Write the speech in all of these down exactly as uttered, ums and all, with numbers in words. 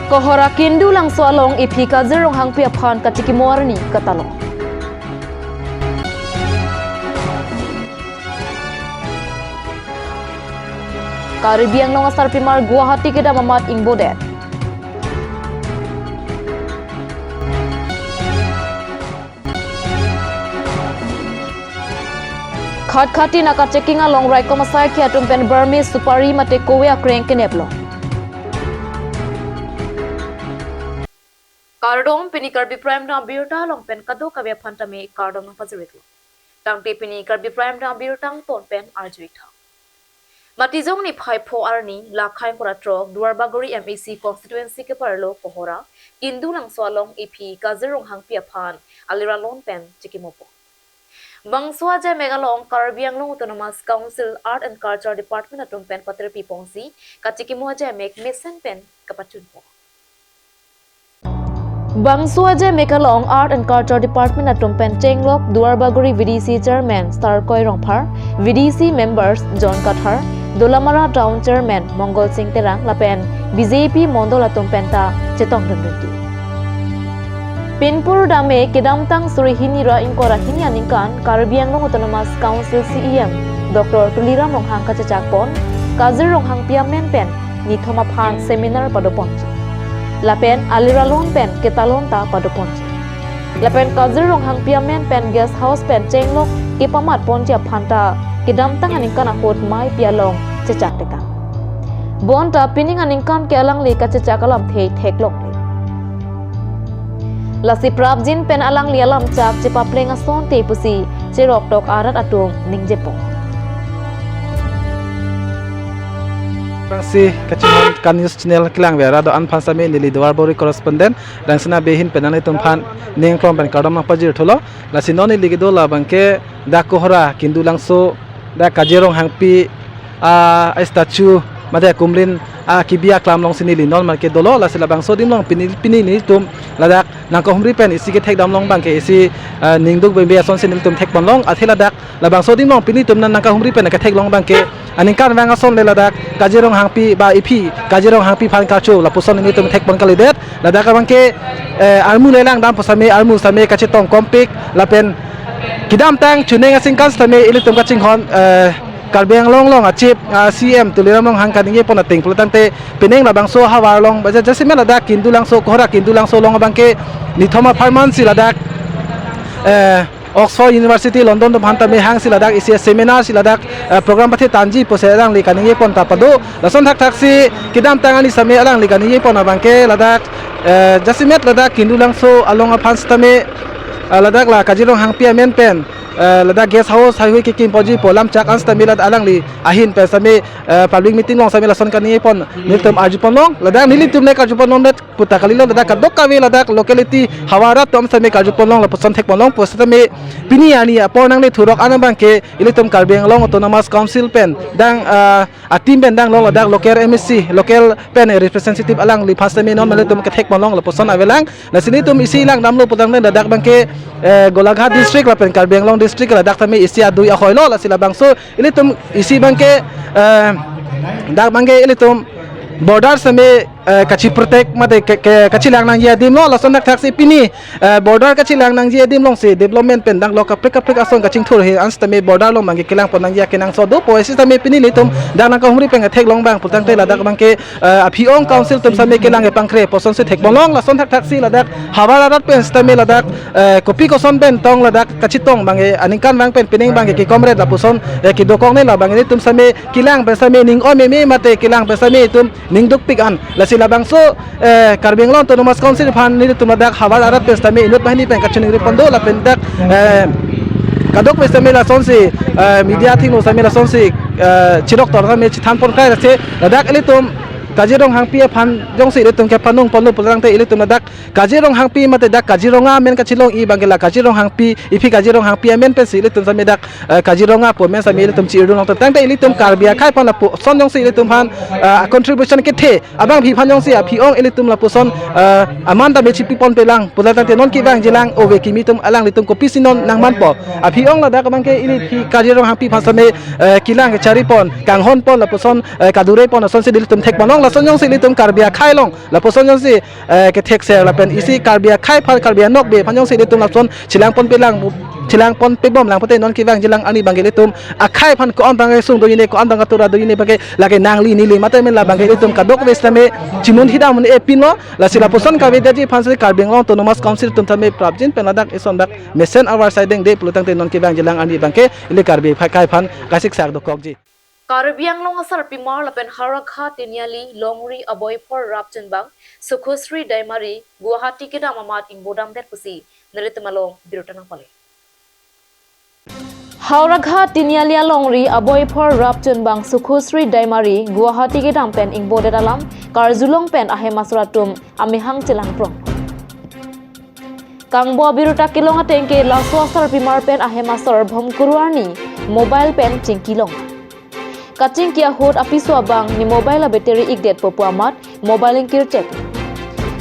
Kohora Kindu Langso along iphi Kajir Ronghangpi aphan kachikimo arni katalon. Karbi Anglong asarpimar Guwahati kedam amat ingbodet. Khatkhati naka checking along raikom asaikhi atum pen Burmese supari mate kove akreng kenep lo. Kardom, pini Karbi Prime Time abirta along pen kadokave aphan tame kardom nangpajir-iklo. Tangte pini Karbi Prime Time abirta angton pen arju-ik tha. Matijong niphai pho arni, la khaing kora throk, Duarbagori M A C constituency keparlo Kohora Kindu Langso along iphi Kajir Ronghangpi aphan aliralon pen chikimopo. Bangso ajaimek along Karbi Anglong Autonomous Council Art and Culture Department atum pen patirpi ponsi kachikimo ajaimek mesen pen kapachunpo. Bangso ajaimek along Art and Culture Department atum pen chenglok Duarbagori V D C Chairman Star Koi Rongphar, V D C members John Kathar, Dolamara Town Chairman Mongol Sing Terang lapen B J P Mondol atum penta chetongdun rinti. Pinpur dame kedamtang suri hini ra ingkoi ra hini aningkan Karbi Anglong Autonomous Council C E M Doctor Tuliram Ronghang kachechakpon Kajir Ronghangpi amen pen nithom aphan seminar padoponji. Lapen aliralon pen ketalon ta padoponji. Lapen Kajir Ronghangpi amen pen guest house pen chenglok kepamatponji aphanta kedamtang aningkan ahut mei pi along chechak tekang. Bonta pining aningkan ke alangli kachechak alamthe theklongle. Lasi prapjin pen alangli alamchak chepapleng asonte pusi cheroktok arat atum ningjepo. Bangsi kachinghon ka news channel kelang vera do-an aphan sitame neli Duarbagori correspondent Rangsina Bey ahin pen nanglitum aphan ningklong pen kardom nangpajir thulo. Lasi non neli kedo labangke dak Kohora Kindu Langso dak Kajir Ronghangpi a statue mate kumlin a kebi aklam alongsi neli non marke dolo. Lasi labangso adim along pini pini nelitum ladak nangkahumri pen isi kethekdam along abangke isi ah, ningduk bebe asonsi nelitum thekponlong. Athe ladak labangso adim along pini nelitum nangkahumri pen kethek along abangke aningkanvang ason le ladak Kajir Ronghangpi ba iphi Kajir Ronghangpi aphan kacho lapuson nelitum thekpon kalidet. Ladak abangke eh, armu le langdampo sitame armu sitame kachetong kompik lapen kedamtang chuning asingkan sitame ilitum kachinghon eh, Karbi Anglong along a chief ah, C E M Tuliram Ronghang kaningjepon ateng pulo tangte pining labangso havar along baja jasemet ladak Kindu Langso Kohora Kindu Langso along abangke nithom apharmansi ladak eh, Oxford University London atum aphan tame hangsi ladak isi seminar si ladak eh, program pathe tangji pusi alangli kaningjepon ta pado. Lason thakthaksi kedamtang arni sitame alangli kaningjepon abangke ladak eh, jasemet ladak Kindu Langso along aphan sitame eh, ladak la Kajir Ronghangpi amen pen eh, ladak guest house haihui kekimponji pu alamchak an sitame ladak alangli ahin pen sitame eh, public meeting along sitame lason kaningjepon nelitum arjuponlong. Ladak nelitum le karjuponlongdet puta kalilo, ladak kadokave ladak locality havar arat atum sitame karjuponlong lapuson thekponlong pu sitame pini arni apor nangne thurok an abangke ilitum Karbi Anglong Autonomous Council pen dang ah, a team pen dang long ladak local M A C local pen representative alangliphan sitame non nelitum kethekponlong lapuson avelang. Lasi nelitum isi langdamlo pulo tangte ladak abangke eh, Golaghat district lapen Karbi Anglong district ladak sitame isi adui ahoilo. Lasi labangso ilitum isi abangke eh, dak abangke ilitum border sitame eh, kachi protect mate ke, ke, kachilang nangji adim lo. Lason thakthaksi pini eh, border kachilang nangji adim alongsi development pen dang lo kaprek kaprek ason kachingthur he an sitame border along abangke kelangpon nangji akenangsot do pu sitame pini nelitum dang nangkahumri pen theklong abang pulo tangte ladak abangke eh, aphi-ong council atum sitame kelang kepangkre pu asonsi thekponlong. Lason thakthaksi ladak havar arat pen sitame ladak eh, kopi koson pen tong ladak kachetong abangke aningkanvang pen pining abangke ke comrade lapuson eh, kedokok ne labangke nelitum sitame kelang pen sitame ning-o meme mate kelang pen sitame itum ningdukpik an. Lasi labangso eh, Karbi Anglong Autonomous Council aphan nelitum ladak havar arat pen sitame inut banghini pen kachiningri pon do lapen dak eh, kadokave sitame lasonsi eh, media athengno sitame lasonsi eh, chiroktor sitame chethanpon kai lasi ladak ilitum Kajir Ronghangpi aphan jongsi ilitum kepanung ponlo pulo tangte ilitum ladak Kajir Ronghangpi mate dak Kajiranga amen kachelong-i abangke la Kajir Ronghangpi iphi Kajir Ronghangpi amen pensi ilitum sitame dak eh, Kajiranga pu amen sitame ilitum chi-irdun longtang tangte ilitum Karbi akhei aphan lapuson jongsi ilitum aphan eh, contribution kethe abangpi aphan jongsi aphi-ong ilitum lapuson eh, aman tame chipiponpelang pulo tangte non kevangjilang ove kimi atum alanglitum kopisi non nangmanpo. Aphi-ong ladak abangke ili phi Kajir Ronghangpi aphan sitame eh, kelang kecharipon kanghonpon lapuson eh, kadurepon asonsi ilitum thekponlong. Lapuson jongsi ilitum Karbi akhei along, lapuson jongsi, eh, kethekser lapen isi Karbi akhei aphan, Karbi anokbe aphan jongsi ilitum lapuson chelangpon pelang, chelangpon pebom lang pute non kevangjilang arni abangke ilitum akhei aphan ko-an tang kesung do-ine, ko-an tang katura do-ine abangke lake nangli neli mate amen la abangke ilitum kadokave sitame chimun hidam un-e pinlo. Lasi lapuson kavedetji aphansi Karbi Anglong Autonomous Council atum tame prapjin pen ladak eson dak mesen avarsai dengde pulotangte non kevangjilang arni abangke ili Karbi akhei aphan kasiksak dokokji. Karbi Anglong asarpimar lapen Howraghat Tiniali longri aboiphor rapchunbang Sukhusri Daimari Guwahati kedam amat ingbodamdet pusi nelitum along birta nangpale. Howraghat Tiniali alongri aboiphor rapchunbang Sukhusri Daimari Guwahati kedam pen ingbodet alam karjulong pen ahem asor atum amehang chelangprong. Kangbo abirta kelong atengke laso asarpimar pen ahem asor bhomkuru arni mobile pen chingkilong. Kachingki ahut apiso abang ne mobile abattery ikdetpo pu amat mobile ingkirchek.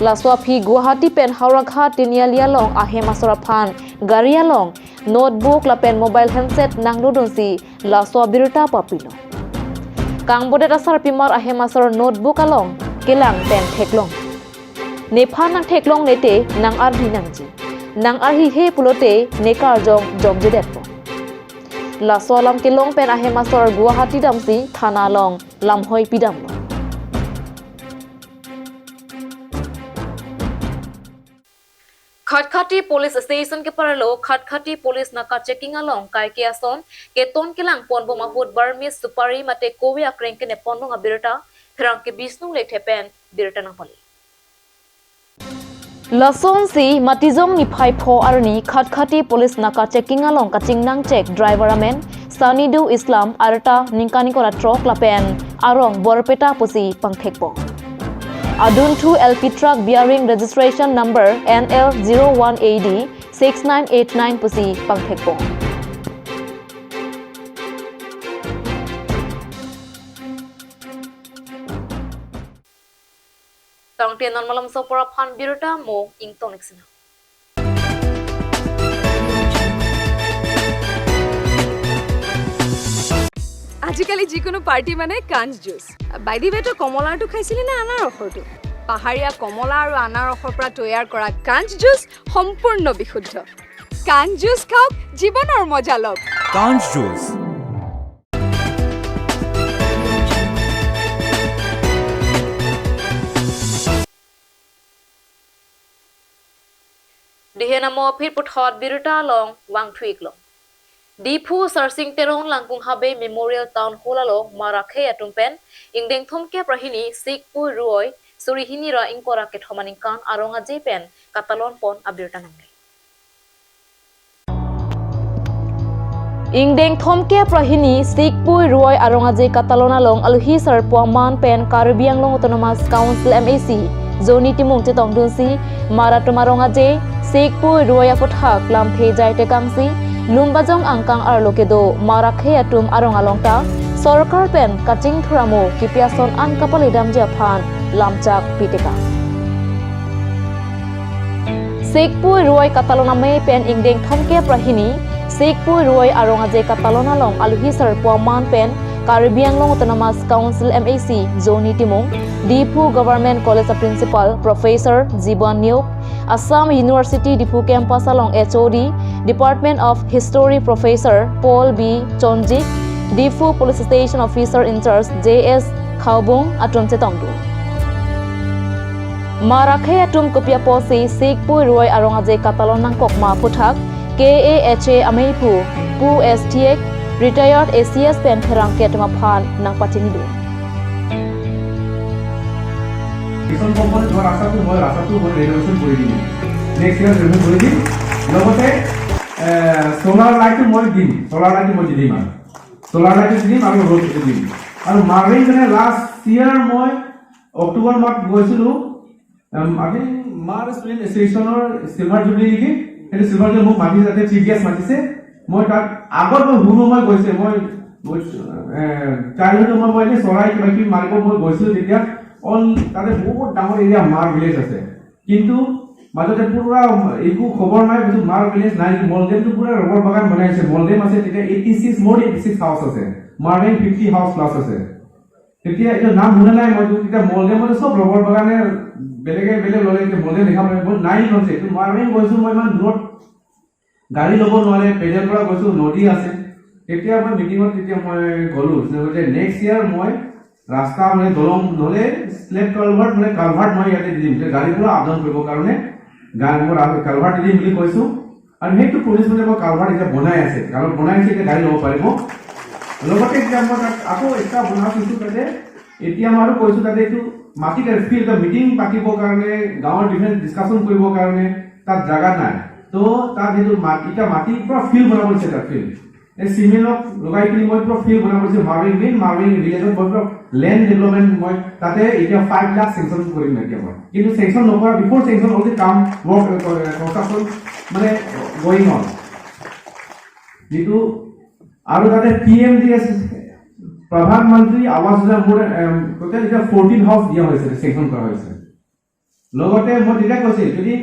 Laso aphi Guwahati pen Howraghat Tiniali along ahem asor aphan gari along notebook lapen mobile handset nangdodunsi laso abirta papilo. Kangbodet asarpimar ahem asor notebook along kelang pen theklong. Nephan nangtheklongle te nangarhi nangji. Nangarhihe pulote ne karjong jongjedetpo. Laso alam kelong pen ahem asor Guwahati damsi thana along lamhoi pidamlo. Khatkhati Police Station keparlo Khatkhati Police naka checking along kaike ason keton kelangponbom ahut Burmese supari mate kove akreng keneponlong abirta pherangke Bishnu Lekthe pen birta nangpale. Lasonsi Matijong niphai pho arni Khatkhati Police naka checking along kachingnang chek driver amen Sanidu Islam, arta ningkan ingkoi ra throk lapen arong Borpeta pusi pangthekpo. Adunthu L P truck bearing registration number N L zero one A D six nine eight nine pusi pangthekpo. Tangte non malomso apor aphan birta mo ingtoniksina. আজিকালি যিকোনো পাৰ্টি মানে কাঞ্চ juice. By the ৱে, তো কমলাৰটো খাইছিলি নে আনাৰসৰটো? পাহাৰীয়া কমলা আৰু আনাৰসৰ পৰা তৈয়াৰ কৰা কাঞ্চ জুচ সম্পূৰ্ণ বিশুদ্ধ। কাঞ্চ জুচ খাওক, জীৱনৰ মজা লওক। কাঞ্চ juice. Dihen amo aphi puthot birta along vangthu-iklong. Diphu Sarsing Teron Langkung Habe Memorial Town Hall along Marakhei atum pen ingdeng thomkep ra hini Sikpui ruoi suri hini ra ingkoi ra kethom aningkan arong aje pen katalonpon abirta nangne. Ingdeng thomkep ra hini Sikpui ruoi arong aje katalon along alohi sarpo aman pen Karbi Anglong Autonomous Council M A C Johnny Timung chetongdunsi Maratum arong aje Sikpui ruoi aphuthak lamthe jai tekangsi Lumbajong angkang arlo kedo Marakhei atum arong along ta sorkar pen kachingthur amo kipi ason an kapaledamji aphan lamchak pitekang. Sikpui ruoi katalon amei pen ingdeng thomkep ra hini Sikpui ruoi arong aje katalon along alohi sarpo aman pen Karbi Anglong Autonomous Council M A C Johnny Timung, Diphu Government College a Principal Professor Jiban Neok, Assam University Diphu Campus along H O D, Department of History Professor Paul B Chonjik, Diphu Police Station Officer in Charge J S Khaobung atum chetongdun. Marakhei atum kopi apotsi Sikpui ruoi arong aje katalon nangkok ma aphuthak K A H A ameiphu Pu S Thiek, retired A C S pen pherangke atum aphan nangpachinidun. Mission কোম্পানীত হোৱা ৰাস্তাটো মই, ৰাস্তাটো মই ৰিন'ভেশ্যন কৰি দিম, নেক্সট ইয়াৰ ৰিমুভ কৰি দিম। লগতে, এ, চ'লাৰ লাইটটো মই দিম, চ'লাৰ লাইটটো মই দি দিম আৰু চ'লাৰ লাইটটো দি দিম আৰু ৰোডটো দিম। আৰু মাৰ্ভেইন মানে লাষ্ট ইয়াৰ মই অক্টোবৰ মাহত গৈছিলোঁ, আই থিংক মাৰ ষ্টুডেণ্ট এছ'চিয়েশ্যনৰ চিলভাৰ জুবলি নেকি, সেইটো চিলভাৰ জুবলি মোক মাতি, তাতে চিফ গেষ্ট মাতিছে। মই তাত আগত মই শুনো, মই গৈছে, মই, মই, এ, চাইল্ডহুডত মই, মই এনেই চৰাই কিবা কিবি মাৰিব মই গৈছিলোঁ তেতিয়া, অল তাতে বহুত ডাঙৰ এৰিয়া মাৰ ভিলেজ আছে, কিন্তু মাজতে পুৰা একো খবৰ নাই, বুজিছোঁ মাৰ ভিলেজ নাই। মলডেমটো পুৰা ৰবৰ বাগান বনাই আছে, মলডেম আছে তেতিয়া এইটি ছিক্স, মোৰ এইটি ছিক্স হাউচ আছে, মাৰ ডেম ফিফটি হাউচ প্লাছ আছে। তেতিয়া এইটো নাম শুনা নাই মই, এইটো তেতিয়া মলদৈ মানে চব ৰবৰ বাগানে বেলেগে বেলেগ ললে, এতিয়া মলদৈ দেখা পায়, মই নাই লৈছে, এইটো মই আমি গৈছো, মই ইমান দূৰত গাড়ী ল'ব নোৱাৰে, পেডেল পৰা গৈছো, নদী আছে। তেতিয়া মই মিটিঙত তেতিয়া মই গ'লো যে নেক্সট ইয়াৰ মই ৰাস্তা মানে দলং নহ'লে স্লেব কালভাৰ্ট মানে কালভাৰ্ট মই ইয়াতে দি দিম, যে গাড়ী পুৰা আপ ডাউন কৰিবৰ কাৰণে গাড়ী মই কালভাৰ্ট দি দিম বুলি কৈছো। আৰু সেইটো প্ৰমিছ মানে মই কালভাৰ্ট এতিয়া বনাই আছে, কাৰণ বনাই আছে, এতিয়া গাড়ী ল'ব পাৰিব। লগতে এতিয়া মই তাত আকৌ এক্সট্ৰা বনাই দিছো তাতে, এতিয়া মই আৰু কৈছো তাতে এইটো মাটি ফিল্ড এটা মিটিং পাতিবৰ কাৰণে, গাঁৱৰ ডিফাৰেণ্ট ডিছকাশ্যন কৰিবৰ কাৰণে তাত জাগা নাই। তো তাত সেইটো মাটি, এতিয়া মাটি পুৰা ফিল্ড বনাব দিছে তাত ফিল্ড। এই চিমেণ্টক লগাই কিনি মই পুৰা ফিল্ড বনাব দিছো। মাৰ্বেল, মেইন মাৰ্বেল ভিলেজত মই পুৰা লেণ্ড ডেভেলপমেণ্ট মই তাতে এতিয়া ফাইভ লাখ চেংচন কৰিম এতিয়া মই। কিন্তু চেংচন নকৰা, বিফ'ৰ চেংচন অলৰেডি কাম ৱৰ্ক কনষ্ট্ৰাকশ্যন মানে গয়িং অন। যিটো আৰু তাতে পি এম ডি এছ, প্ৰধানমন্ত্ৰী আৱাস যোজনা মোৰ টোটেল এতিয়া ফৰ্টিন হাউচ দিয়া হৈছে, চেংচন কৰা হৈছে। লগতে মই তেতিয়া কৈছে যদি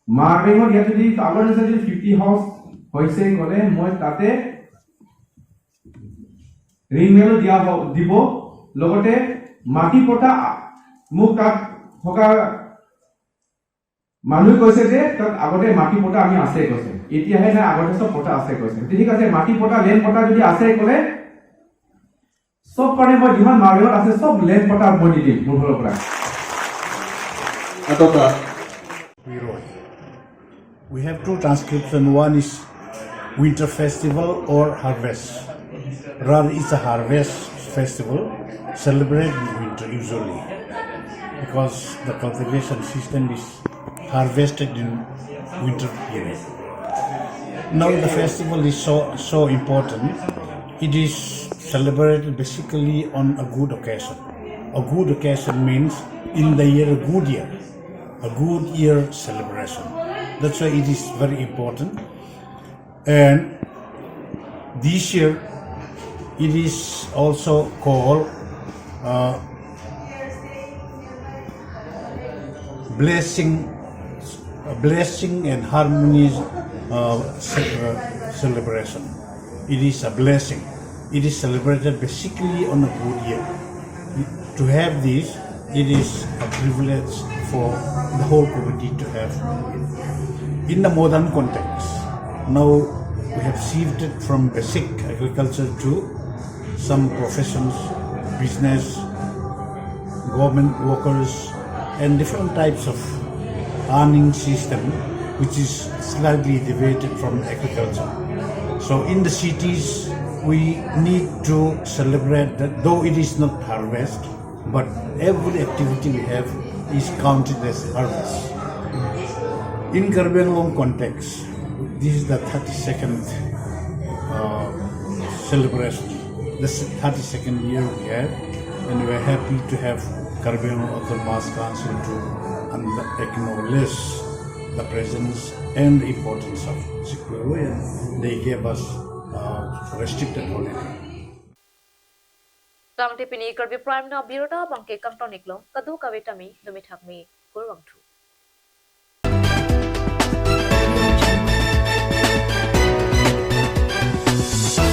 মাৰ্বেঙত ইয়াত যদি আগৰ নিচিনা যদি ফিফটি হাউচ হৈছে ক'লে মই তাতে ৰিং ৱেলো দিয়া হ- দিব। লগতে মাটি পট্টা মোক তাত থকা মানুহে কৈছে যে তাত আগতে মাটি পট্টা আমি আছে কৈছে, এতিয়াহে নাই, আগতে চব পট্টা আছে কৈছে। ঠিক আছে, মাটি পট্টা, লেণ্ড পট্টা যদি আছে ক'লে চব কাৰণে মই যিমান মাৰ্বেঙত আছে চব লেণ্ড পট্টা মই দি দিম মোৰ ফালৰ পৰা। Atota. Wiroj. We have two transcription. One is winter festival or harvest. Rather, it's a harvest festival, celebrate in winter usually, because the cultivation system is harvested in winter period. Now the festival is so so important. It is celebrated basically on a good occasion. A good occasion means in the year a good year, a good year celebration. That's why it is very important. And this year, it is also called uh, blessing, blessing and harmony uh, ce- uh, celebration. It is a blessing. It is celebrated basically on a good year. To have this, it is a privilege for the whole community to have. In the modern context, now we have shifted from basic agriculture to some professions, business, government workers, and different types of earning system which is slightly deviated from agriculture. So in the cities, we need to celebrate that, though it is not harvest, but every activity we have is counted as harvest. In Karbi Anglong context, this is the thirty-second uh, celebration, the thirty-second year we have, and we are happy to have Karbi Anglong Autonomous Council to and acknowledge the presence and the importance of Sikh Wiroj, and they gave us uh, restricted holiday. Tangte pini Karbi Prime na birta bangke kangton iklong kadu kave tame dumi thakme kurwang thu.